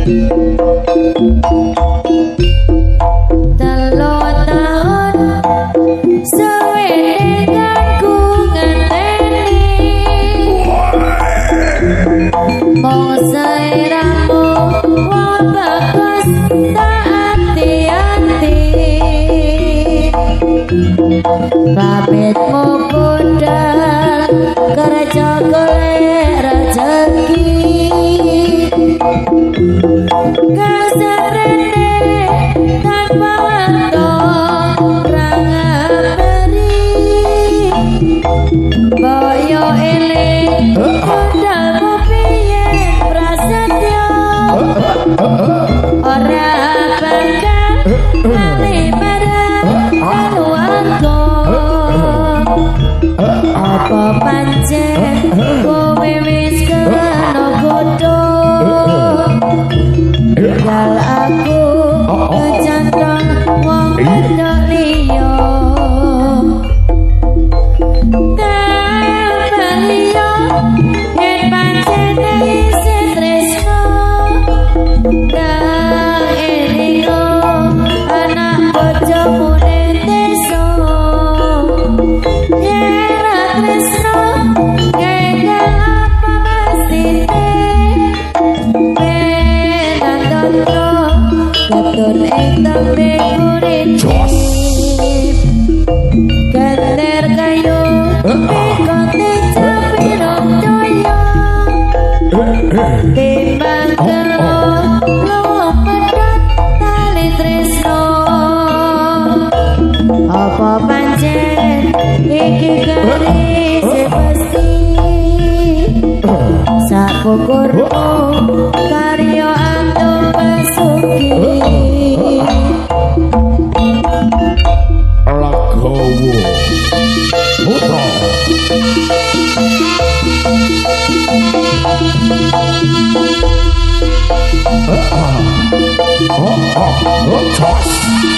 3 tahun suwene ku ngenteni mung sliramu wong bagus tak ati-ati pamitmu budal kerja golek rezeki kasaprene tanpa waktu ra ngabari boyo eling budalmu piye prasetyo ora bakal lali marang keluarga apa pancen kowe wis kena godho tinggal aku kecantol wong wedok liya baliyo yen pancen isih tresno nang elingo anak bojomu ning desa yen ra tresno gagal apa mestine ben totro ketun ing tembe kurit. Jos. Gender kayu pikote capiro toyo timbang kelo lunga pedhot tali tresno apa pancen iki garis pasti sakukurmu karya antuk basuki. Legowo Putra. Oh, oh, oh, jos.